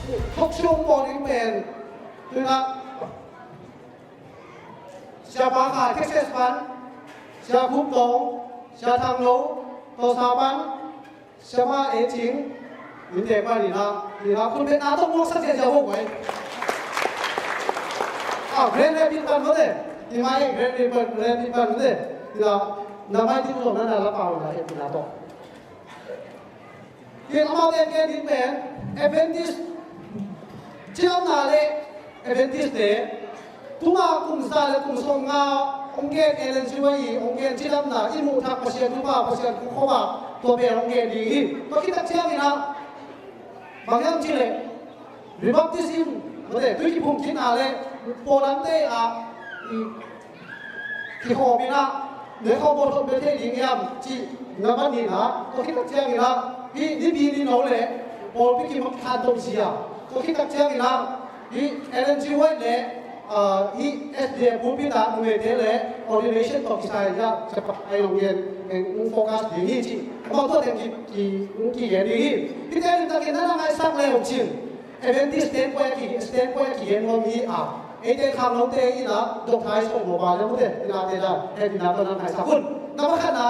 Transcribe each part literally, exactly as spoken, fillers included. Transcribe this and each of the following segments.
Thok sung pawl in pen, tuna, Sia Pa Khai, Texas pan, Sia Khup Tong, Sia Thang Lo, Tosa pan, Sia Ma E Cing, in te pan ina, ina khun pen a tong mong sa sia sia bo wai. A, Grand Rapids pan mo te, ina e Grand Rapids pan, Grand Rapids pan mo te, ina, na mai ti ko na na la pau na he ina to. Hi amaute gen ding pen Adventist cidamna le Adventist te, tuma kum za le kum sawmnga hong gen Ellen G. White i hong gen cidamna, i muh thak Pasian thupha, Pasian thu khawm a, tua pen hong gen ding hi. Tua khit tak ciangin ah, bang hiam cih leh, rebaptism, mate, tui kiphum kikna le, pawlante a, i, kihawm in ah, ne khawm pawlthawm bia thei ding hiam, cih na man in ah, tua khit tak ciangin ah, hih nipi ni no le, pawlpi kimak khan tawh zia. Tua khit tak ciangin ah, hih Ellen G. White le, ah, hih S D A pulpit ah, numeite le, ordination tawh kisai zia, siapa ai long yen, eng, focus ding hi ci. Amau tua teng ki, ki, ki gen ding hi. Hih te lim takin na na ngaihsak le om cin. Adventist standpoint a ki, standpoint a kigen nuam hi a. Eite khangnote in a, dawngthai sawm mawh ba le mute, in a te da, he in a tawh na ngaihsak un. Na pakhatna,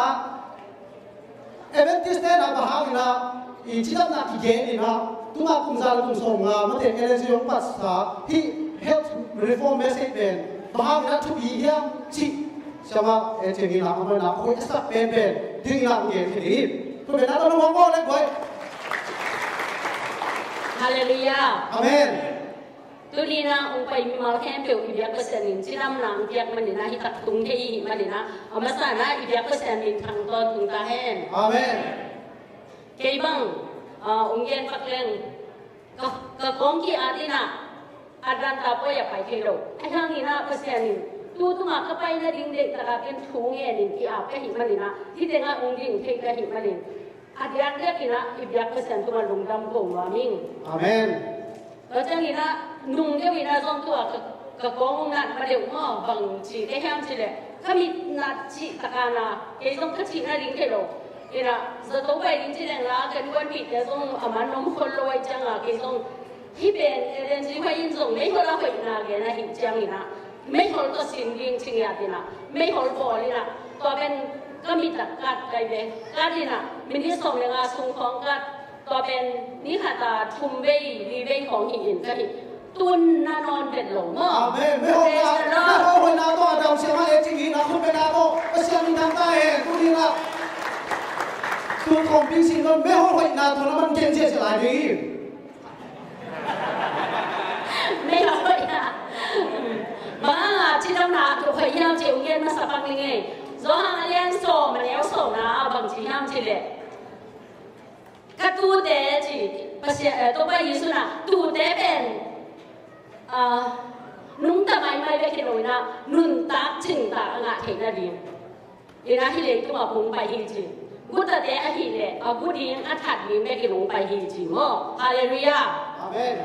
Adventist te na bang hang in a, i cidamna kigen in a, tuma kum za le kum sawmnga, mate Ellen G. hong patsa, hih health reform message pen, bang hang in a thupi hiam cih, Sia Ma E Cing in a, amah in a, hoih a sak penpen, ding in a, ngen thei ding hi. Tua pen a tawh hong bawl le guai. Halleluiah. Amen. Tuni in a hong pai mimal khempeuh i biak Pasian in cidamna hong piak manin a hi tak tung thei i hih manin a, a masa in a i biak Pasian minthang tawntung ta hen. Amen. Kei bang, ah, hong gen pak leng, ka, ka kong ki-at in a, Atlanta pawi a pai thei lo. Ahi hangin a Pasian in tu tungah ka pai nading deih takin thu ngenin ki-ap ka hih manin a, hih tengah hong ding thei ka hih manin, a diakdiakin a i biak Pasian tungah lungdam ko nuam ing. Amen. Tua ciangin a nung deuh in a zong tua ka, ka kong hong nat ma deuh maw, bang ci ka hiam cih leh, ka mit nat cih takin a, kei zong ka cih nading thei lo. In a zato pai ding ci leng la, ka innkuanpihte zong a man om khol lo ahih ciangin a, kei zong hih pen Ellen G. White in zong meihol a hoihna gen ahih ciangin a, meihol tawh sin ding ci ngiat in a, meihol bawl in a, tua pen ka mit ah kat kai ve, kat in a, minit sawm le nga sung khawng kat, tua pen ni khat a thum vei, li vei khawng hi in ka hi. Tun na nawn vet lo maw. Amen. Praise the Lord. Meihol hoihna tawh a dam siang a e cing hi na khut pen a tawh Pasian minthang ta hen. Tuni in a, tu khawm ping sin lo, meihol hoihna tawh na man gen cia cia lai ding hi. Meihol hoihna. Bang a cidamna a tuk hoih hiam cih hong gen masa pak ning ei. Johan a lian sawm a neu sawmna ah bang ci hiam cih leh, ka tute ci, Pasian, eh, Topa Jesu in a, tute pen, ah, nungta maimai bek hi lo in a, nuntak cingtak a ngah theih nading in a hih leitungah hong pai hi ci. Gutate ahih leh a gu ding a that ding bekin hong pai hi ci maw. Halleluiah. Amen.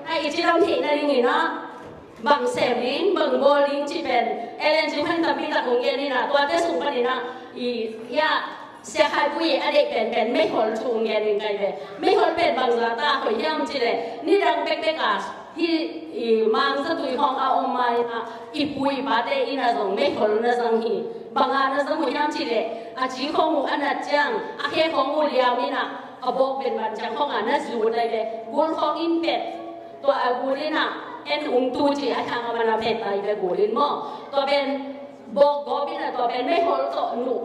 A i cidam theih nadingin a, bang sem ding, bang bawl ding cih pen Ellen G. White in tampi tak hong gen in a, tuate sung panin a, i, hia, Sia Khai Pu i a deih penpen meihol thu hong gen in kai ve. Meihol pen bangzah ta hoih hiam cih leh, nidang pekpek a, hih, i, Mang zatui khawng a om ma in a, i pu i pate in a zong meihol na zang hi. Bang a na zang uh hiam cih leh, a ci khawng uh a nat ciang, a khe khawng uh liam in a, a bawk benban ciang khawng a na zut lai ve. Gul khawng in pet, tua a gul in a, en ung tu ci a thang a man a pet lai ve gul in maw. Tua pen, bawk gawp in a tua pen meihol tawh nuh,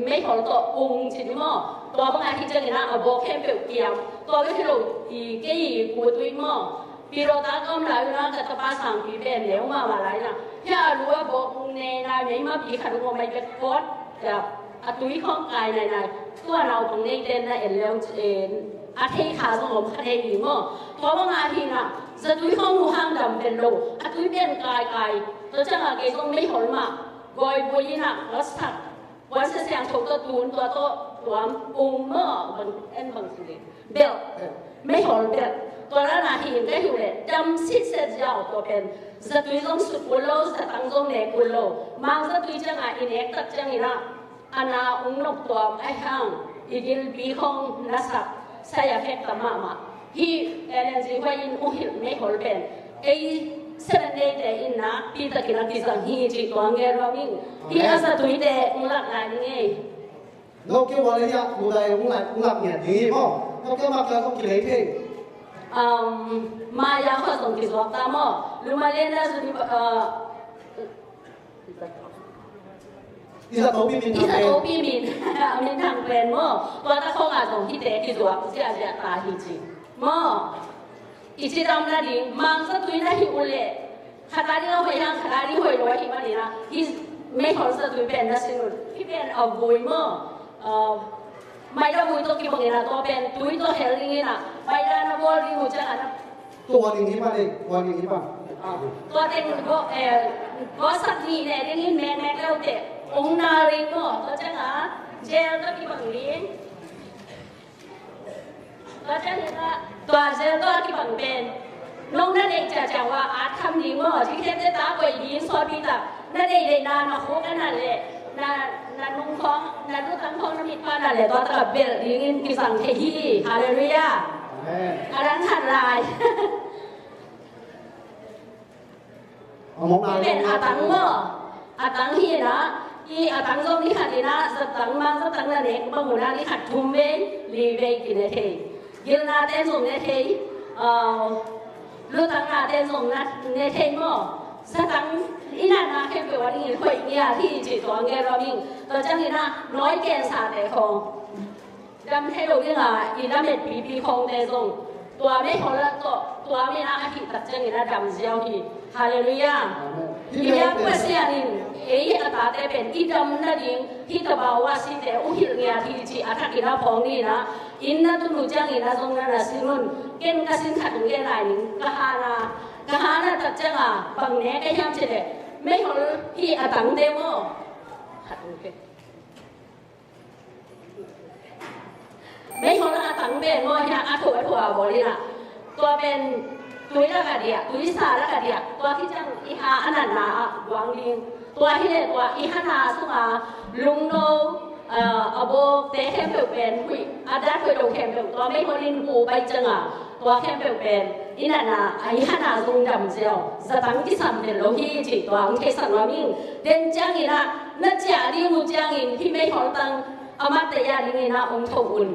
meihol tawh ung ci ni maw. Tua bang a hi ciangin a, a bawk khempeuh kiam. Tua bek hi lo, i kei i kut uh in maw. Pilawta ka om lai un a ka tapa Sangpi pen neu mahmah lai in a. Hia a lu a bawk ung nei nai mei mapi khat ung om mai bek pawt. Tua a tui khawng kai nainai. Tua naupang neite na en leu, eh, a thei kha zong om kha thei ding maw. Tua bang a hi in a, zatui khawng uh hang dam pen lo. A tui pen kai kai. Tua ciang a kei zong meihol mah. Gawi buai in a, a sak. Puansia Siangtho tawh tun, tua tawh tuam, ung maw, bang, en bang ci ding. Belh, meihol belh. Tua dan a hi in ka hi uh leh, dam sitset ziau tua pen. Zatui zong sut kul lo, zatang zong ne kul lo. Mang zatui ciang a i nek tak ciangin a, a na ung nok tuam a hang, i gilpi khawng na sak, side effect tam mahmah. Hih Ellen G White in hong hilh meihol pen ei Seventh Day te in nakpi takin a kizang hi cih tua ngen nuam ing. Hih a zatuite hong lak lai ning ei. No keu wale ya, mudai hong lak ngiat ding hi maw? No keu mak la kong kilei thei. Maya khua zong kizuak ta maw? Luma le na zuni I zatopi min thang pen. I zatopi min a min thang pen maw? Tua ta khong a zong hite kizuak ziahziah ta hi ci maw? I cidam nading mangzatui na hi uh leh khat a ding a hoih hang khat a ding hoih lo ahih manin ah hih meihol zatui pen na sin un. Hih pen a vui maw? Maida vui tawh kibang in ah tua pen tui tawh hel ding in ah maida na bawl ding uh ciang a na Tua ning hi pan ei, tua ning hi pan. Tua teng bawlsak nih ne ding in mekmek leute ong na ding maw? Tua ciang a jail tawh kibang ding. Tua ciang in ah tua jail tawh a kibang pen nong na deih ciacia uh a at kham ding maw? Ci khente ta koih ding suapi ta. Na deihdeihna na khuk a nat leh na, na nung khawng, na lutang khawng na mitpha nat leh tua taka belh dingin kizang thei hi. Halleluiah. Amen. A dang khat lai. A mawk lai pen a tang maw? A tang hi na. I a tang zong ni khat hi na. Zatang mang zatang na nek bang uh na ni khat thum vei li vei kine thei. Gilna ten zong ne thei. Lutang na ten zong na ne thei maw? Zatang i natna khempeuh a dingin hoih ngiat hi cih tua ngen nuam ing. Tua ciangin ah nawi kensate khawng dam thei lo ding a, i lametpipi khawngte zong tua meihol ah tawh tua min ah a hih tak ciangin a dam ziau hi. Halleluiah. I biak Pasian in ei a tate pen i dam nading hih tabau a site uh hilh ngiat hi cih a thakin a phawng ni na. Inn na tun uh ciangin a zong na na sin un. Ken ka sin khat ung gen lai ning. Ka hana, ka hana tak ciang a bang ne ka hiam cih leh meihol hi a tangte maw? Khat ung ke. Meihol a tang pen maw hi a, a tho a tho a bawl in a. Tua pen tui lak a diah, tui sa lak a diah. Tua khit ciang i ha a natna ah guang ding. Tua hi leh tua i hana sung a lungno, a bawkte khempeuh pen huih a dat huih lo khempeuh tua meihol in bu pai ciang a tua khempeuh pen i natna a i hana zong dam ziau. Zatang kisam den lo hi cih tua ang theisak nuam ing. Den ciangin ah na ciah ding uh ciangin hih meihol tang a matte a dingin ah ong tho un.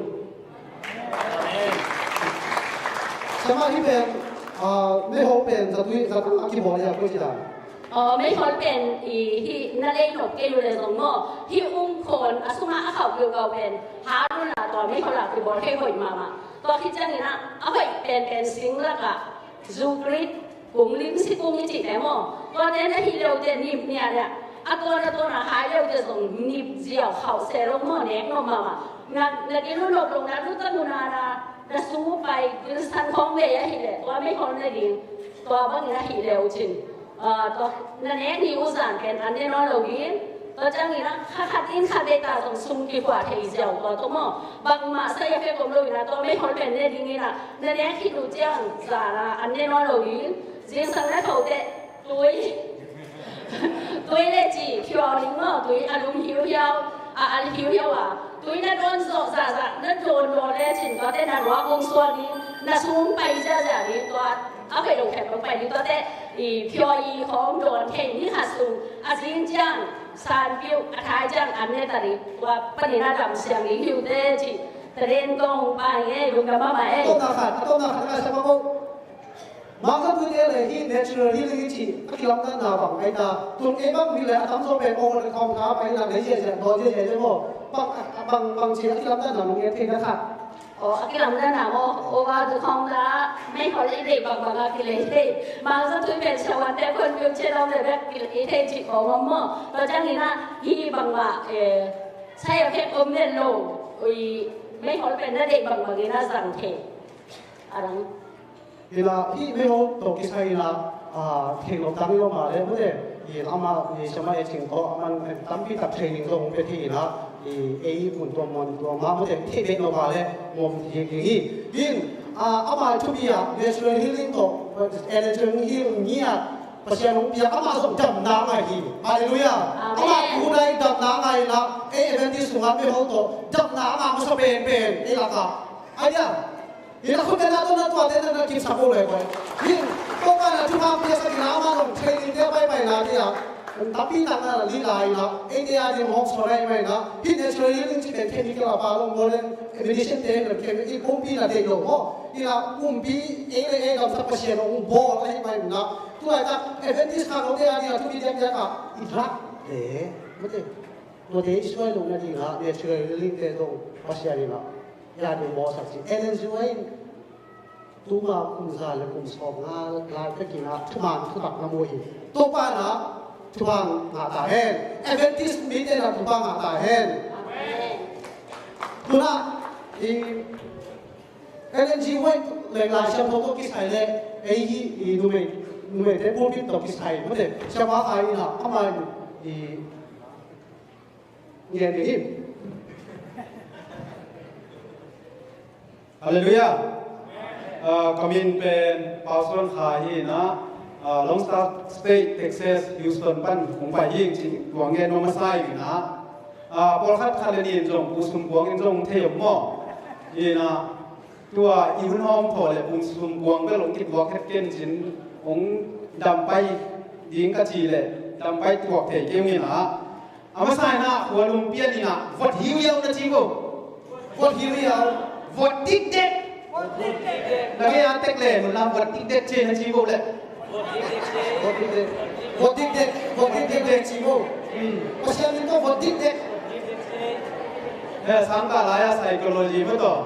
Siamah hih pen, ah, meihol pen zatui zatang a kibawl a koi ci dan. Aw, meihol pen i hih na lei nop kei uh le zong maw, hih ungkhawn a sungah a khauh kiukau pen harun a tua meihol a kibawl thei hoih mahmah. Tua khit ciangin ah a hoih penpen sing lakah zukrit, kung lim sikung i cihte maw, tuate na hih leute nip nia leh a tuan a tuan a hai leute zong nip ziau khauh se lo maw, nek nop mahmah. Na, na gil uh nop lo na lutang uh na na na sung uh pai gilsan khawng vei ahih leh tua meihol ne ding. Tua bangin ahih leh uh cin, ah, tua na nek ni uh zan pen an ne nawn lo ding. Tua ciangin ah kha khat in kha vei ta zong sung kikhuah thei ziau tua tua maw. Bangmah sai a pek om lo in ah tua meihol pen ne ding in ah na nek khit uh ciang zan ah an ne nawn lo ding. Zingsang na tho teh tui tui le ci khiau ning maw, tui a lum hiuhiau, a al hiuhiau a tui na dawn zawh zahzah na dawn dawn le cin tuate na ruak hong suak ding, na sung pai ziahziah ding tua a hoih lo khempeuh pai ding tuate i phiaw i khawng dawn thei ni khat sung a zing ciang sanpiuh a thai ciang an ne ta ding tua panin a dam siang ding hiute ci. Talen kong pa nge lungdam mahmah e. A tawpna khat, a tawpna khat ka sa ko. Mangkha tuite le hih natural healing i cih a kilamdanna bang ai ta. Tun ei bang mi le a tamzaw pen over the counter a paina nei ziahziah dawn ziahziah le maw? Bang, bang, bang ci a kilamdanna nong ngen theihna khat. Aw, a kilamdanna maw, over the counter meihol i deih bangbang a kilei thei. Mangkha tui pen siavuante khon piu cia dong le bek kilei thei cih khawng om maw? Tua ciangin ah hih bangmah, eh, side effect om den lo. Ui, meihol pen na deih bangbangin a zang thei. A dang. Ina hih meihol tawh kisai ina, ah, theih loh dang i om a leh mute, i ama, i siamah e cing tawh a man tampi tak training zong hong pia thei ina, i ei mun tua muan tua mah mute theih bek loh a leh muan ding ding hi. In, ah, ama thupi ah natural healing tawh, eh, natural healing ngiat Pasian hong pia ama zong damna a ngai hi. Halleluiah. Amen. Ama kuhunai damna a ngai ina, ei Adventist sungah meihol tawh damna a ngah masa penpen ei lakah. Ai dia. Hi na khut na tawh na tuate na na kipsak uh leh koi. Hi Topa na thupha piaksak in a, amah zong training te a paipaina te ah, tampi tak na lih lai in a, eite a ding hong sawn ahih manin a, hi natural healing cih pen chemical a pa lo, modern medicine te in a, i pumpi na deih lo maw. Hi na pumpi ei le ei gamtat Pasian hong bawl ahih manin a, tu laitak Adventist khangnote a ding a thupi diakdiak a, i drug te, mate, tuate i suai loh nading a natural healing te zong Pasian in a, i a ding bawlsak ci. Ellen G. White in tuma kum za le kum sawmnga lai pekin a thuman thutak na mu hi. Topa in a thupha ngah ta hen. Adventist mite in a thupha ngah ta hen. Tu-in a, i Ellen G. White le Lai Siangtho tawh kisai le, ei hi i numei, numeite pulpit tawh kisai, mate, siapa khai in a, amah in i ngen ding hi. Halleluiah. Ah, ka min pen Pau Suan Kha hi in a, ah, Lone Star State, Texas, Houston pan hong pai hi ing ci, tua ngen nuam masa ing in a. Ah, pawlkhat khat le nih in zong, Pu Sum Kuang in zong thei om maw? Hi in a, tua i hun hawm thaw le Pu Sum Kuang bel hong kituak het ken cin, hong dam pai ding ka ci le, dam pai tuak thei kei ung in a. A masa in a, khua lum pian in a, vot hiuhiau na ci vo. Vot hiuhiau. Vot dikdek. Na gei a tek le, mun la vot dikdek ci na ci vo le. Vot dikdek. Vot dikdek. Vot dikdek ci vo. Hmm. Pasian min tawh vot dikdek. Eh, sangkah lai a psychology mah tawh.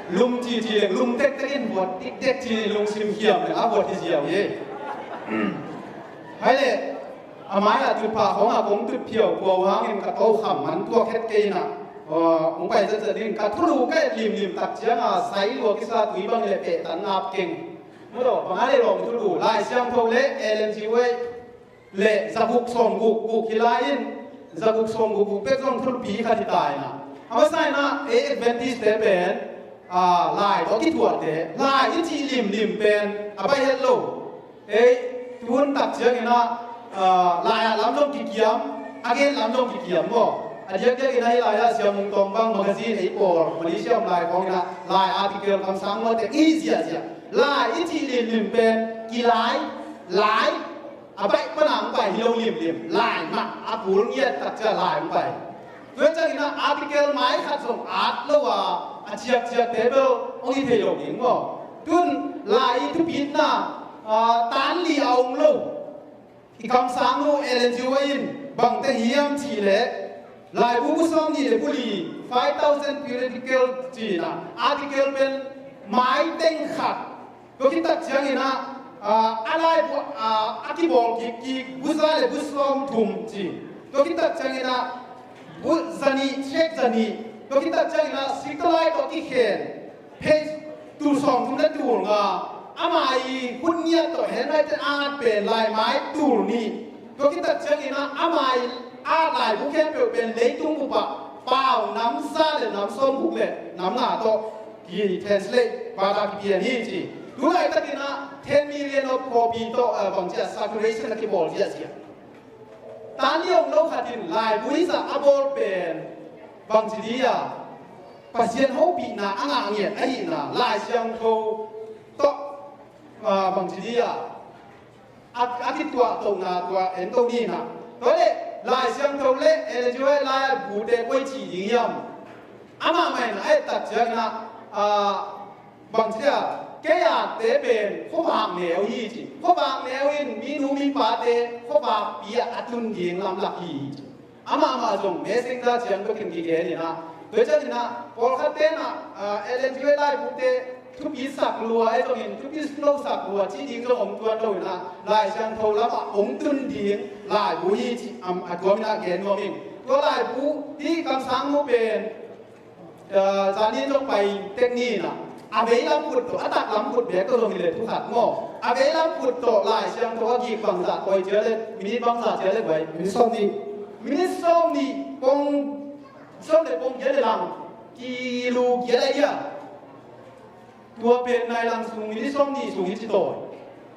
Lum ci ci le, lum tektek in vot dikdek ci lungsim hiam le, a vot hi ziau hi. Hmm. Hai le, a mai-ah tutphah khawngah kong tutphiau pua uh hangin ka tokham man tuak het kei in a, uh, hong pai zatzat ding. Ka thulu ka et limlim tak ciangin sai lua kisa tui bang le pehtan nap keng. Maw, bang a le lawm thulu, Lai Siangtho le Ellen G. White le zaguk sawmguk guk hi lai in, zaguk sawmguk guk pek zong thulpi khat hi ta in a. A masa in a, ei Adventist te pen, ah, lai tawh kithuahte, lai i cih limlim pen a baih het lo. Ei, tuhun tak ciangin a, ah, lai-ah lam zong kikiam, a gen lam zong kikiam maw. A diakdiakin a hi lai-ah Sia Mung Tawng bang magazine ei pawl, Malaysia om lai khawngin a, lai article kamsang maw teh i hi ziahziah. Lai i cih limlim pen kilai, lai, a baih pan a hong pai hi lo limlim, lai mah, a kul ngiat tak ciang lai hong pai. Tua ciangin a article mai khat zong at lo a, a ciakciakte bel hong hi thei lo ding maw. Tun lai i thupitna, ah, tan li a om lo. I kamsang uh Ellen G. White in bang teng hiam cih leh, laibu bu sawmnih le bu li, five thousand periodical ci-in a, article pen mai teng khat. Tua khit tak ciangin a, ah, a laibu, ah, a kibawl kikkik bu za le bu sawmthum ci. Tua khit tak ciangin a, bu zanih, sek zanih. Tua khit tak ciangin a, sikta lai tawh kikhen. Page tul sawmthum le tul nga. Ama i hun ngiat tawh handwriting art pen lai mai tul nih. Tua khit tak ciangin a, ama i art laibu khempeuh pen leitung bup ah pau nam za le nam sawmguk le nam nga tawh kitranslate, bata kipian hi ci. Tu laitakin a ten million of copy tawh, ah, bangci a circulation a kibawl ziahziah. Tan liang lo khat in laibu i zah a bawl pen bangci di a, Pasian hopihna a ngah ngiat ahihna, Lai Siangtho tawh, ah, bangci di a, a, a kituahtohna tua en to ni na. Tua leh Lai Siangtho le Ellen G. White laibute koi ci ding hiam? Amah mah in a et tak ciangin a, ah, bangci a, kei a te pen khuavak neu hi ci. Khuavak neu in minu mipate khuavakpi ah a tun ding lamlak hi ci. Amah mah zong messenger ciang bekin kigen in a. Tua ciangin a, pawlkhat ten a, ah, Ellen G. White laibute thupi sak lua, ahi zongin thupi lo sak lua ci ding zong om tuan lo in a, Lai Siangtho lamah hong tun ding laibu hi ci, am, a tuam in a gen nuam ing. Tua laibu hi kamsang mu pen, ah, zani zong pai tek ni na. A veilam khut tawh, a taklam khut bek tawh zong hi le thu khat maw. A veilam khut tawh Lai Siangtho a gik bangzah koi cia le, minit bangzah cia le guai. Minit sawmnih. Minit sawmnih pong, sawm le pong cia le lang. Kilu cia le ia. Tua pen nai lang sung minit sawmnih sung hi ci tawi.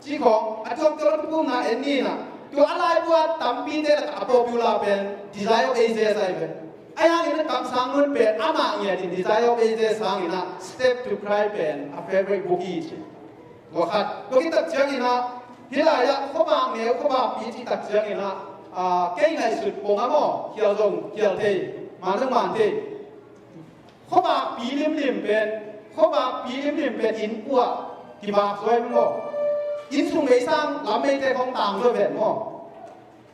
Ci khawng, a tuamtuam a kipumna en ni na. Tua a laibu a tampite lakah a popular pen Desire of Ages ahi pen. Ahi hangin a kamsang nun pen amah ngiat in Desire of Ages sangin ah Steps to Christ pen a favorite book hi ci. Tua khat, tua khit tak ciangin ah hih lai-ah khuavak neu khuavakpi cih tak ciangin ah, ah, kei ngaihsut pong a maw, khial zong khial thei, man zong man thei. Khuavakpi limlim pen, khuavakpi limlim pen inn puah kibak suai maw. Inn sung mei sang lam meite khong tang suai ven maw.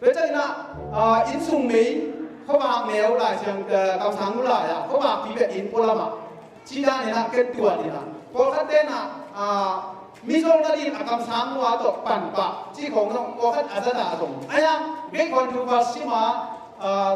Tua ciangin ah, ah, inn sung mei, khuavak neu lai siang, ah, kamsang nu lai-ah khuavakpi pen inn pualam ah cih danin ah ken tuat in ah, pawlkhatte in ah, ah, mi zol nading a kamsang nu a tawh pan pah cih khong zong pawlkhat a zat a zong. Ahi hang Great Controversy ma, ah,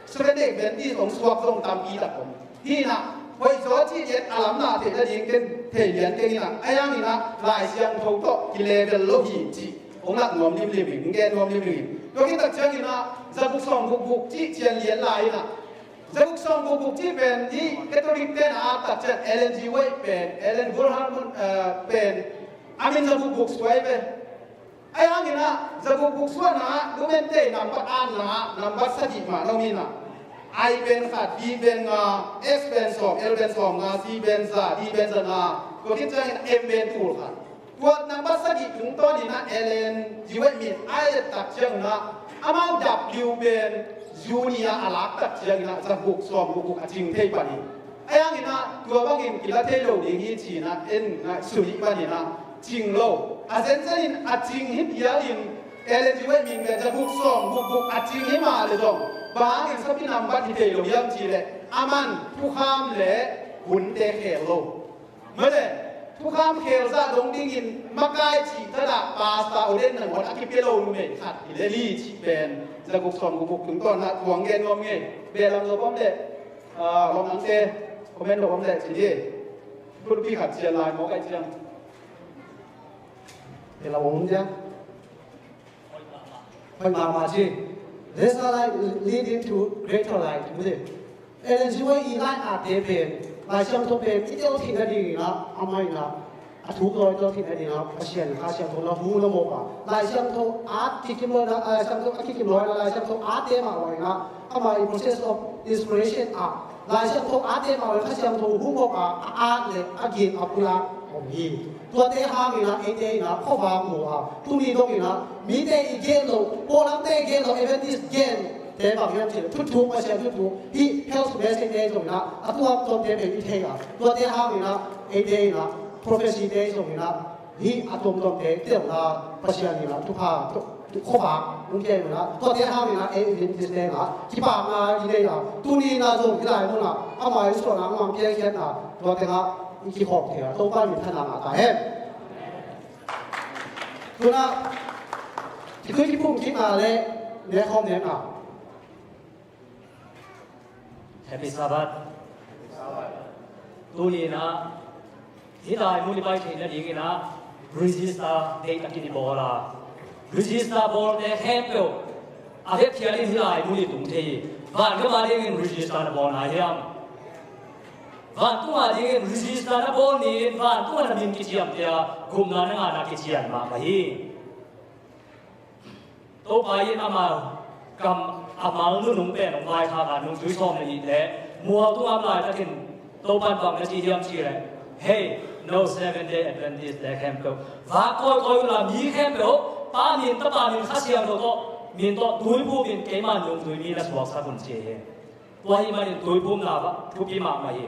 Seventh-day Adventist hong suak zong tampi tak om hi in ah, hoih zaw cih lian a lamlak theih nading ken thei lian keng in ah, ahi hangin ah Lai Siangtho tawh kilevel lo hi cih hong lak nuam limlim hi, hong gen nuam limlim hi. Tua khit tak ciangin ah za guk sawm guk guk cih cian lian lai in ah, za guk sawm guk guk cih pen hih Catholic ten a ak tak ciang Ellen G. White pen, Ellen Wilhelm, eh, pen a min za guk guk suai ve. Ahi hangin ah za guk guk suahna ah lumente nambat atna ah nambat sagih mah na om in ah, I pen khat, V pen nga, S pen sawm, L pen sawm nga, C pen za, D pen za nga. Tua khit ciangin M pen tul khat. Tua nambat sagih tungtawnin ah Ellen G. White min a et tak ciangin ah amau W pen Junior a lak tak ciangin ah za guk sawm guk guk a cing thei pan hi. Ahi hangin ah tua bangin kila thei lo ding hi ci-in ah en ngaihsun hi manin ah cing lo. A zenzen in a cing hi phial in Ellen G. White min pen za guk sawm guk guk a cing hi mah leh zong bang hangin sapi nambat hi thei lo hiam cih leh aman thukham le hunte khel lo. Mate, thukham khel zah dong dingin makai cih thadah pastor ordain nangawn a kipia lo numei khat hi lel hi cih pen za guk sawm guk guk tungtawn ah thuang gen nuam ngei. Belam lo bawm leh, ah, lawm nangte comment lo bawm leh ci hi. Khutpi khat cian lai mawk ai ciang. Belam om ciang. Hoih mahmah ci. Lesser light leading to greater light. Ellen G. White i lai-atte pen, Lai Siangtho pen i tel theih nadingin ah amah in ah a thu lawi tel theih nadingin ah Pasian Kha Siangtho na hu na mawk a, Lai Siangtho at kikim lawina, Lai Siangtho a kikim lawina, Lai Siangtho atte mah bangin ah amah i process of inspiration ah Lai Siangtho atte mah bangin Kha Siangtho hu mawk a, a at le a gin a pulak om hi. Tuate hangin ah eite in ah khuavak mu a, tuni dongin ah mite i gen lo, pawlkhatte i gen lo, Adventist gente bang hiam cih leh thuthuk, Pasian thuthuk, hih health message te zongin ah a tuamtuamte pen i thei a, tuate hangin ah eite in ah prophecy te zongin ah hih a tuamtuamte telna Pasian in ah thupha, thu, khuavak hong pia in ah, tuate hangin ah ei Adventist te in ah kipakna i nei a, tuni in ah zong hih lai munah amah i suahna amah piangkhiatna tuate in ah i kikhawm thei a, Topa minthanna ngah ta hen. Tu-in ah kitui kiphum kikna le nekhawm nekna. Happy Sabbath. Tuni in ah hih lai mun i pai theih nadingin ah register deihtakin i bawl a, register bawlte khempeuh a vekphial in hih lai mun i tung thei hi. Vangam a dingin register na bawl nai hiam? Vantung a dingin register na bawl ni-in vantung a na min kiciamte a gupna na ngahna kician mahmah hi. Topa in ama kam a mal nunung pen hong vaikhak a, nungzui sawm le nih le mual tungah om laitakin Topa in bang na ci hiam cih leh, hei, no Seventh Day Adventist te khempeuh, vak kawikawi unla mi khempeuh Pa min, Tapa min, Kha Siangtho tawh min tawh tuiphum in keima nungzui mi na suaksak un ci hi. Tua ahih manin tuiphumna thupi mahmah hi.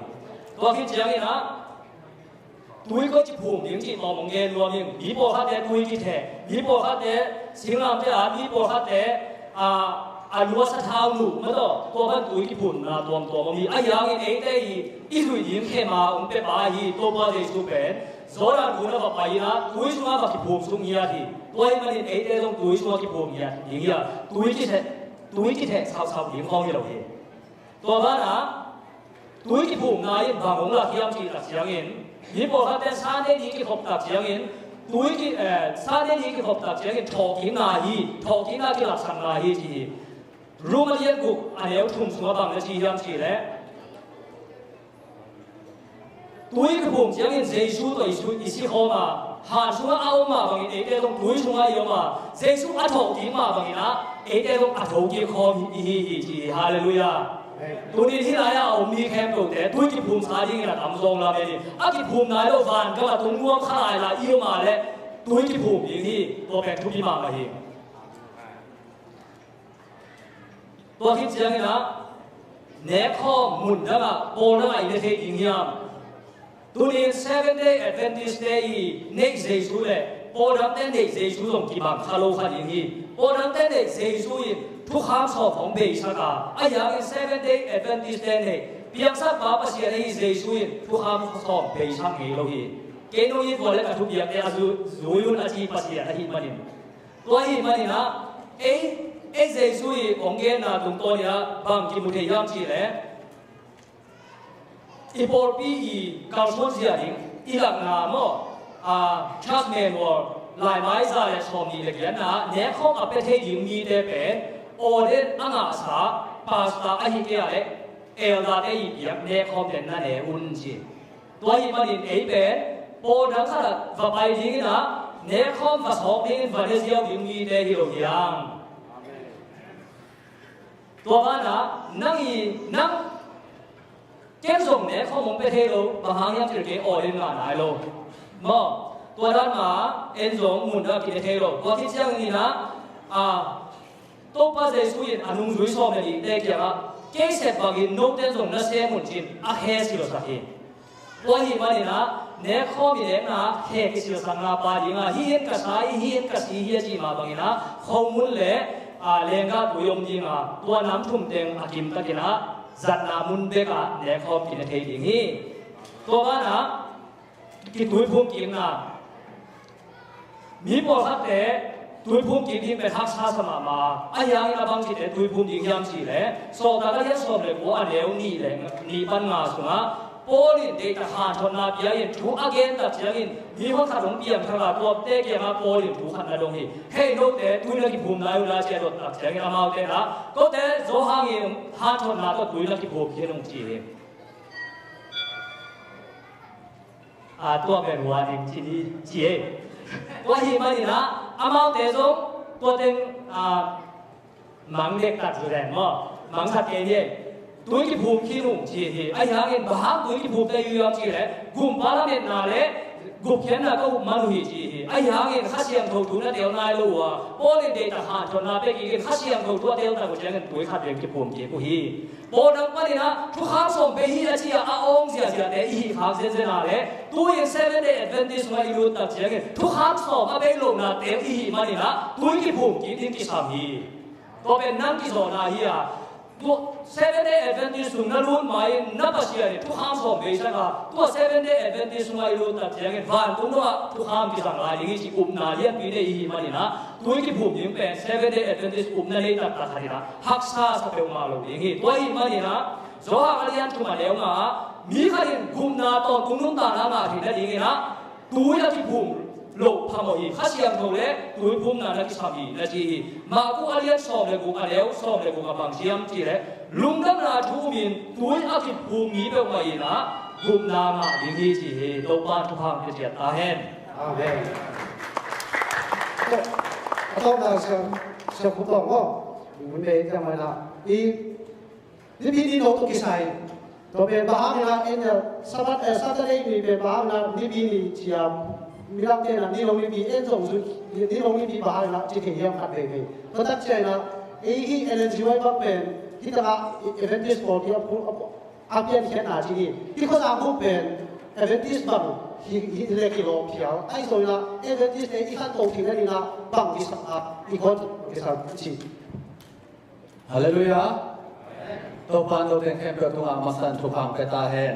Tua khit ciangin ah tui koi ci phum ding cih tawm hong gen nuam ing. Mi pawlkhatte tui kitheh, mi pawlkhatte singlamteh a, mi pawlkhatte a, a lu a sathau nuh mah tawh tua pan tui kiphumna tuamtuam om hi. Ahi hangin eite i, i zuih ding khem a hong pia pa hi Topa Jesu pen. Jordan gun a va pai in ah tui sungah va kiphum sung ngiat hi. Tua ahih manin eite zong tui sungah kiphum ngiat ding hi a, tui kitheh, tui kitheh sausau ding khawng hi lo hi. Tua banah tui kiphumna in bang hong lak hiam cih tak ciangin, mi pawlkhatte Sunday ni kikhop tak ciangin tui ki, eh, Sunday ni kikhop tak ciangin thawhkikna hi, thawhkikna kilaksakna hi ci hi. Rom a lian guk a neu thum sungah bang na ci hiam cih leh, tui kiphum ciangin Jesu tawh i si, i si khawm a, han sungah a om mah bangin eite zong tui sungah i om a, Jesu a thawhkik mah bangin ah eite zong a thokik khawm i hi hi ci hi. Halleluiah. Tunin hih lai-ah a om mi khempeuhte tui kiphumsa dingin a tamzaw lamen hi. A kiphum nai lo van gam a tung nuam kha lai la i om a leh tui kiphum ding hi. Tua pen thupi mahmah hi. Tua khit ciangin ah nekkhawm mun dangah pawl dangah i ne thei ding hiam? Tunin Seventh Day Adventist te i neih Jesu le pawl dangte neih Jesu zong kibang kha lo kha ding hi. Pawl dangte neih Jesu in thukham sawm hong beisak a, ahi hangin Seventh Day Adventist te neih piangsak pa Pasian ahi Jesu in thukham sawm beisak ngei lo hi. Kei nung i tua le ka thupiakte a zu- zui un a ci Pasian ahih manin. Tua ahih manin ah ei, ei Jesu i hong genna tungtawn i ah bang kimu thei hiam cih leh i pawlpi i kalsuan zia ding i lakna maw, a, Church Manual laimai za le sawmnih le giatna ah nekkhawm a pia thei ding mite pen ordain a ngahsa pastor ahi kei a leh elder te i piak nekkhawm pen na ne un ci. Tua ahih manin ei pen pawl dang khat ah va pai dingin ah nekkhawm va sawk dingin va ne ziau ding mite hi lo hiam? Tua banah nang i nang ken zong nekkhawm hong pia thei lo, bang hang hiam cih leh kei ordain ngah nai lo. Maw, tua dan mah en zong mun dang a kine thei lo. Tua khit ciangin ah, a, Topa Jesu in a nungzui sawm le nihte kiangah kei sep bangin note zong na sem un ci-in a khe silsak hi. Tua ahih manin ah nekkhawm i nekna khe kisilsakna pa dingah hih in ka sa hi, hih in ka si hi a cih mah bangin ah khomun le, a, lenggah tui om ding a, tua nam thum teng a kimtakin ah zatna mun bekah nekkhawm kine thei ding hi. Tua banah kituiphum kikna, mi pawlkhatte tuiphum kik ding pen haksa sa mahmah. Ahi hangin a bang cihte tuiphum ding hiam cih leh Sawltak a lian sawm le kua, a neu nih le nih pan nga sungah Paul in deihtak hanthotna pia in thu a gen tak ciangin mi hon khat hong piangthak a, tuate kiangah Paul in thu khat na dong hi. Hei, note tui na kiphum lai uh la ci a dot tak ciangin amaute in ah, kote Johan in hanthotna tawh tui na kiphum khin ung ci hi. A, tua pen hua ding ci ni ci e. Tua ahih manin ah amaute zong tua teng, a, mang dektak zu den maw, mang khat kei ni e. Tui kiphum khin ung ci hi. Ahi hangin bang hang tui kiphum ta uh hiam cih leh gumpa lametna le gupkhiatna ka up man uh hi ci hi. Ahi hangin Kha Siangtho thu na tel nai lo uh a, Paul in deihtak hanthotna pia kik in Kha Siangtho thu a tel tak uh ciangin tui khat bek kiphum kik uh hi. Pawl dang panin ah thukham sawm bei hi a ci a, a awng ziaziate i hih khak zenzen a leh tu-in Seventh Day Adventist sungah i lut tak ciangin thukham sawm a bei lohna teng i hih manin ah tui kiphum kik ding kisam hi. Tua pen nang kizawhna hi a, tua Seventh Day Adventist sung na lut ma-in na Pasian in thukham sawm bei sak a, tua Seventh Day Adventist sungah i lut tak ciangin vantung dongah thukham kizang lai ding hi ci upna lianpi nei i hih manin ah tui kiphum ding pen Seventh Day Adventist upna nei taktak khat in ah haksa sa peuhmah lo ding hi. Tua ahih manin ah Johan a lian thum a neu nga ah mi khat in gupna tawntung nuntakna ngah theih nadingin ah tui a kiphum loh phamawh hi. Kha Siangtho le tuiphumna na kisam hi na ci hi. Marku a lian sawm le guk a neu sawm le guk ah bang ci hiam cih leh lungdamna thu umin tui a kiphum mi peuhmah in ah gupna ngah ding hi ci hi. Topa in thupha hong pia ciat ta hen. Amen. A tawpna Siam, Siam Khup Tawng maw? Mun bei tiang mai na. I Nipi ni no tawh kisai. Tua pen bang hang hiam cih leh Sabbath, eh, Saturday ni pen bang hang hiam cih leh Nipi ni ci a, midangte in ah Nilong Nipi, en zong zui, Nilong Nipi bang hang hiam cih leh ci thei hiam khat veve. Tua tak ciangin ah ei hih Ellen G Y bang pen hih tangah Adventist pawlpi a, a, a piankhiatna ci hi. Hih khuazang bup pen Adventist bang hi, hi leh kilawm phial. Ahi zongin ah Adventist te i khanto theih nadingin ah bang kisam a, i khuan kisam ci. Halleluiah. Topa in note khempeuh tungah masa in thupha hong pia ta hen.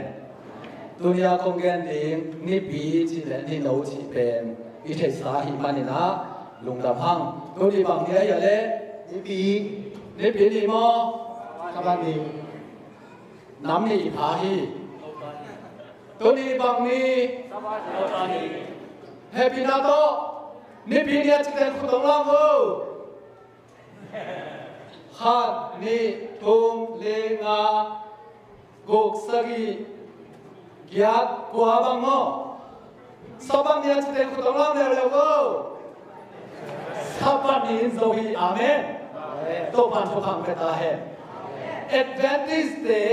Tuni a kong gen ding Nipi cih leh Nino cih pen i theihsa ahih manin ah lungdam hang. Tuni bang ni ahi a leh? Nipi. Nipi ni maw? Sabbath ni. Nam nih i pha hi. Tuni bang ni? Hehpihna tawh Nipi ni a cih teng khut hong lam vo. Khat, nih, thum, li, nga, guk, sagih, giat, kua bang maw? Sabbath ni a cih teng khut hong lam leuleu vo. Sabbath ni in zo hi. Amen. Topa in thupha hong pia ta hen. Adventist te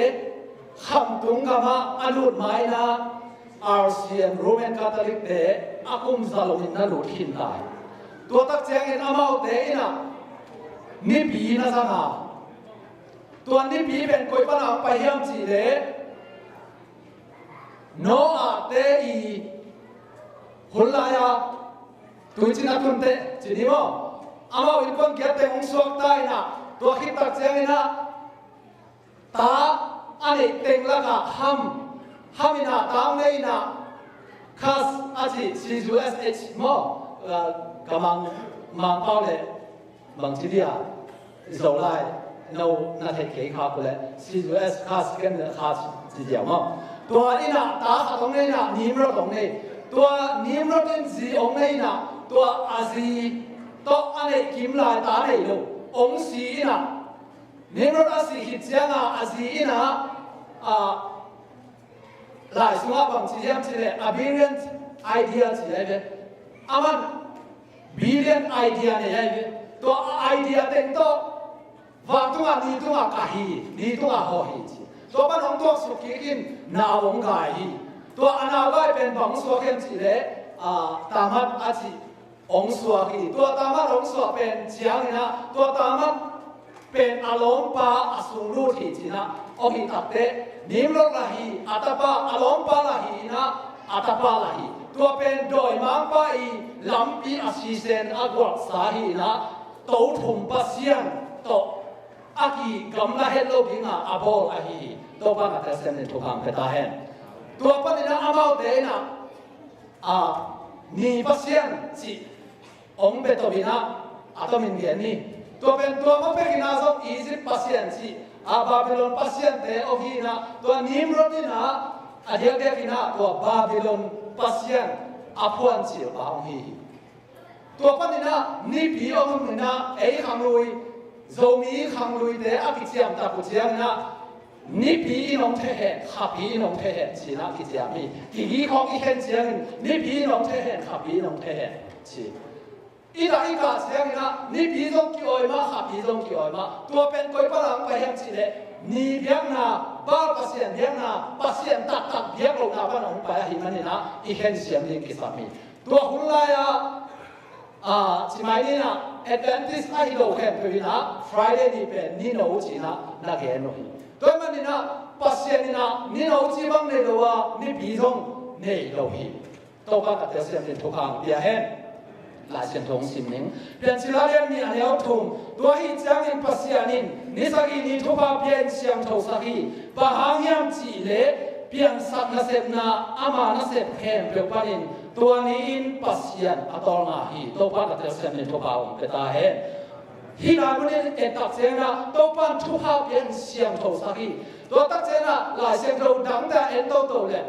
khamtung gamah a lut ma-in ah, R C M, Roman Catholic te a kum za loin na lut khin ta hi. Tua tak ciangin amaute in ah nipi na zang a, tua nipi pen koi pana hong pai hiam cih leh, Noah te i hun lai-a tuicin a tun teh ci ni maw? Amau innkuan kiat teng hong suak ta in ah, tua khit tak ciangin ah ta a neih teng lakah Ham, Ham in ah ta hong nei in ah, Cush a ci, C U S H maw? Ah, ka Mang, Mangpau le bangci dia, Zolai, no na theih kei kha uh leh, C U S, Cush, ken le Cush ci ziau maw? Tua in ah ta khat hong nei in ah, Nimrod hong nei. Tua Nimrod in zi hong nei in ah, tua a zi tawh a neih kim lai ta nei lo, hong si in ah, Nimrod a si khit ciangah a zi in ah, ah, Lai sungah bang ci hiam cih leh, a brilliant idea ci lai ve. Aman brilliant idea nei lai ve. Tua idea teng tawh vantungah, ni tungah kah hi, ni tungah hawh hi ci. Tua pan hong tuaksuk kik in nau hong gai hi. Tua a nau gai pen bang hong suak hiam cih leh, ah, Tiamat a ci hong suak hi. Tua Tiamat hong suak pen ciangin ah, tua Tiamat pen a lawmpa a sung lut hi ci-in ah hong hih takteh, Nimrod lah hi, a tapa, a lawmpa lah hi in ah, a tapa lah hi. Tua pen dawimangpa i lampi a sisen a gualsa hi in ah, to thum pasian tawh a kigamla het lo dingin a bawl ahi hi. Topa na telsiam in thupha hong pia ta hen. Tua panin ah amaute in ah, a, ni pasian cih hong bia to in ah, a tomin gen ni. Tua pen tua mah bek in ah zong Egypt pasian cih, a, Babylon pasiante hong hi in ah, tua Nimrod in ah a diakdiak in ah tua Babylon pasian a phuancilpa hong hi hi. Tua panin ah nipi hong hun in ah, ei khanglui, Zomi khangluite a kiciam tak uh ciangin ah, nipi in hong theh hen, khapi in hong theh hen ci-in ah kiciam hi. Kigik hong i khen ciangin, nipi in hong theh hen, khapi in hong theh hen ci. I dah i kah ciangin ah, nipi zong ki-awi mah, khapi zong ki-awi mah. Tua pen koi pana hong pai hiam cih leh, ni biakna, Baal pasian biakna, pasian taktak biak lohna pana hong pai ahih manin ah, i khen siam ding kisam hi. Tua hun lai-ah, ah, ci mai ni in ah, Adventist ahi lo khempeuh in ah, Friday ni pen ni no ci-in ah na gen uh hi. Tua ahih manin ah, Pasian in ah ni no cih bang nei lo a, nipi zong nei lo hi. Topa ka telsiam in thupha hong pia hen. Lai Siangtho hong sim ning. Piancil a lian nih, a neu thum. Tua ahih ciangin Pasian in ni sagih ni thupha pia in siangtho sak hi. Bang hang hiam cih leh, piansak nasepna ama nasep khempeuh panin tua ni-in Pasian a tawlnga hi. Topa na telsiam in thupha hong pia ta hen. Hih lai munin en tak ciangin ah, Topa in thupha pia in siangtho sak hi. Tua tak ciangin ah, Lai Siangtho dangte ah en toto leh,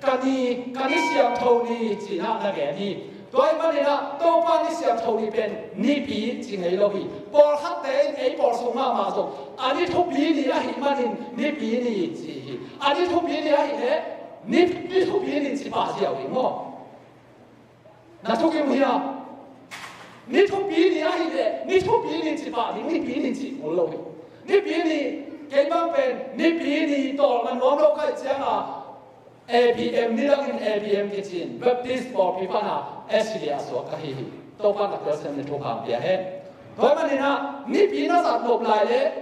ka ni, ka ni siangtho ni ci-in ah na gen hi. Tua ahih manin ah, Topa ni siangtho ni pen nipi ci ngei lo hi. Pawlkhatte in ei pawl sung mahmah zong, a ni thupi ni ahih manin nipi ni ci hi. A ni thupi ni ahih leh, ni, ni thupi ni ci pah ziau hi maw? Na thukim uh hiam? Ni thupi ni ahih leh, ni thupi ni ci pah ding, nipi ni ci ngol lo hi. Nipi ni, kei bang pen nipi ni tawlnga nuam lo ka hih ciangin, A P M, nidangin A P M kici-in Baptist pawlpi pana S D A suak ka hi hi. Topa na telsiam in thupha hong pia hen. Tua ahih manin ah, nipi na zat nop lai leh,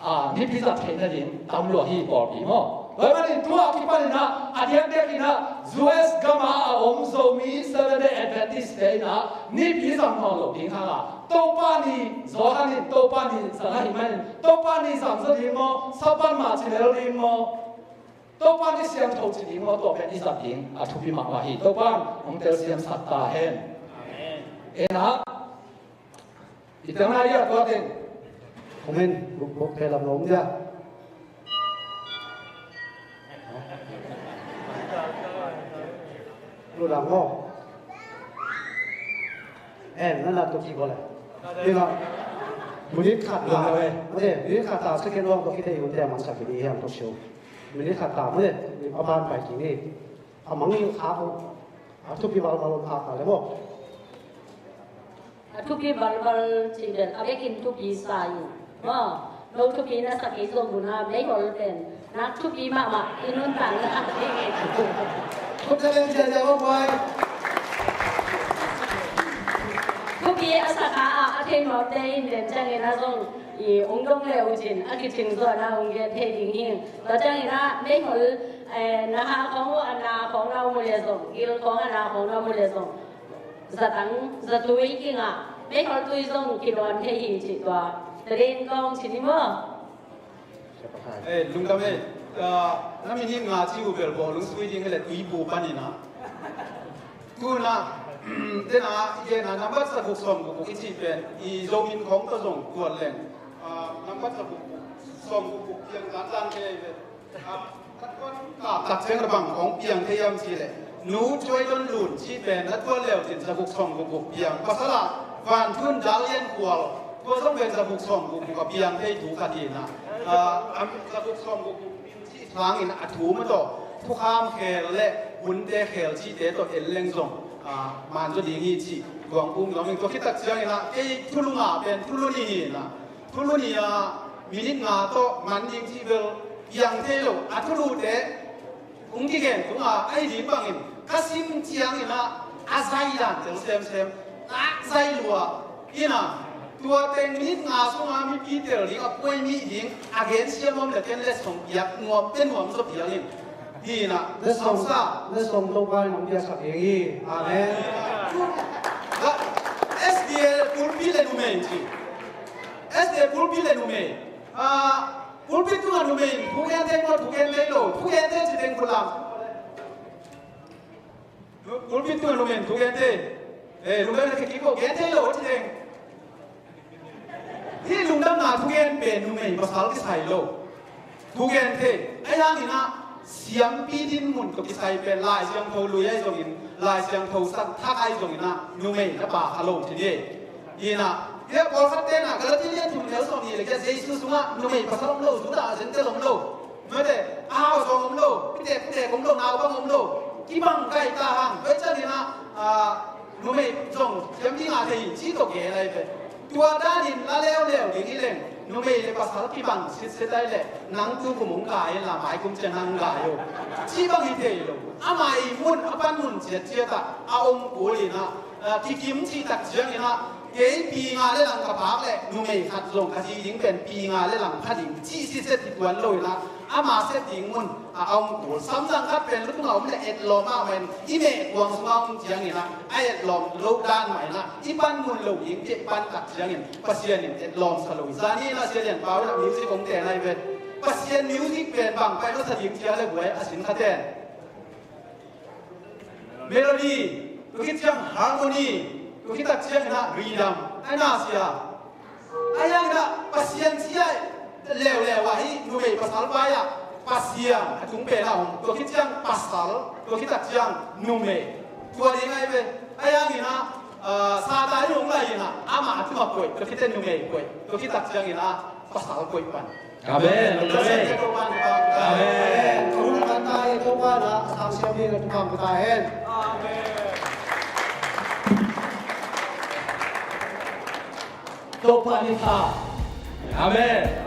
a, nipi zat theih nading tam lua hi pawlpi maw? Tua ahih manin tua a kipanin ah, a diakdiakin ah, U S gam ah a om Zomi Seventh Day Adventist te in ah, nipi zang nawn loh ding hang a, Topa ni, Johan in Topa ni zang ahih manin, Topa ni zang zaw ding maw, Sabbath mah ci lel ding maw? Topa ni siangtho ci ding maw, tua pen i zat ding a thupi mahmah hi. Topa in hong telsiam sak ta hen. Amen. En ah, i teng lai ah tua teng. Amen. Buk, buk, phe lam lo om dia. Lu lang maw. En, na na tu ki bole. Ina. Minute khat ta. Ina, eh. Ade, minute khat ta, second round to ki te yun te man sa ki di hiam to show. Minute khat ta, mune, a ban pai ki ni. A mang ni kha ko. A thupi balbal kha ta le maw. A thupi balbal cih bel, a bekin thupi sa hi. Maw. No thupi na sa kei zong hun a meihol pen nak thupi mahmah i nuntakna a thei ngei. Khut na leng ciacia aw guai. Thupi a sa kha a, a thei nuamte in den ciangin a zong i ong dong le uh cin a kicing zawhna ong gen thei ding hi. Tua ciangin a meihol, eh, na ha khawng uh a na khawng na um uh le zong, gil khawng a na khawng na um uh le zong, zatang zatui kingah meihol tui zong kidawn thei hi cih tua. Tadin kong cin hi maw? Eh, lungdam eh. Ah, na minit nga ci uh bel bawh lungsui ding hi le tuibu panin ah. Tuna, tena i gena nambat saguk sawm guk guk i cih pen i Zomin khawng tawh zong tuat leng. Ah, nambat saguk sawm guk guk piang dandan thei ve. Ah, ka tuat, ah, tak ciang na bang khawng piang thei hiam cih leh, Nu Cuai Don Lun cih pen na tuat leu cin saguk sawm guk guk piang. Pasal ah Van Thun Dal Lian Kual, tua zong pen saguk sawm guk guk a piang thei thu khat hi na. Ah, am saguk sawm guk guk in cih sangin a thu mah tawh thukham khel le hunte khel cihte tawh en leng zong, ah, man zaw ding hi cih luang kung zong in tua khit tak ciangin ah kei thulu nga pen thulu nih hi na. Thulu nih a minit nga tawh man ding cih bel piang thei lo. A thulute hong kigen tung a, ahi ding bangin ka sim ciangin ah a zai dan tel semsem, nak zai lua in ah, tua teng minit nga sunga mipi tel ding a puai mi ding a gen siam om le ken letsong piak nuam, pia nuam zaw piak in. Hi na, letsong sa, letsong Topa in hong piaksak ding hi. Amen. Ka, S D A pulpit le numei ci. S D A pulpit le numei. Ah, pulpit tungah numei in thu gen thei maw, thu gen thei lo, thu gen thei ci teng khut lam. Pulpit tungah numei in thu gen thei. Eh, numei na kikik ko gen thei lo ci teng. Hih lungdamna thugen pen numei pasal kisai lo. Thugen thei. Ahi hangin ah siampi dinmun tawh kisai pen Lai Siangtho lui ahi zongin, Lai Siangtho sak thak ahi zongin ah numei na pha kha lo ci ni. Hi na, hih pawlkhat ten ah Galati lian thum neu sawm nih le kia Jesu sungah numei pasal om lo, Judah ah Gentile om lo. Mate, a hau zong om lo, pitek putek om lo, naupang om lo. Kibang kai ta hang, tua ciangin ah, ah, numei zong siampi ngah thei hi, ci tawh gen lai ve. Tua danin la leuleu ding hi leng, numei le pasal kibang sitset lai leh, nang tu kum hong gai in la mai kum ciang nang gai o. Ci bang hi thei lo. Amah i mun, a panmun ciatciat ah a om kul in ah, ah, kikim cih tak ciangin ah, kei pi nga le lang ka phak leh numei khat zong ka zi ding pen pi nga le lang kha ding cih sitset hi tuan lo in ah, ama sep ding mun a om kul. Samdang khat pen lutung a om le etlawm ah mah in i meh kuang sungah om ciangin ah, a etlawm lo dan mah in ah, i panmun lo ding pi pan tak ciangin Pasian in etlawm sa lo hi. Zani in ah Sia Lian Pau in ah music hong ten ahi ve. Pasian music pen bang pai masa ding cia le buai a sin kha ten. Melody, tua khit ciang harmony, tua khit tak ciangin ah rhythm, ai na sia. Ahi hangin ah Pasian sia leuleu ah hih numei pasal vai ah Pasian a tung pen ah om, tua khit ciang pasal, tua khit tak ciang numei. Tua ding ahi ve. Ahi hangin ah, ah, Satan in hong lai in ah amah a tungah koih, tua khit teh numei koih, tua khit tak ciangin ah pasal koih pan. Amen. Amen. Amen. Amen. Amen. Topa ni ta. Amen.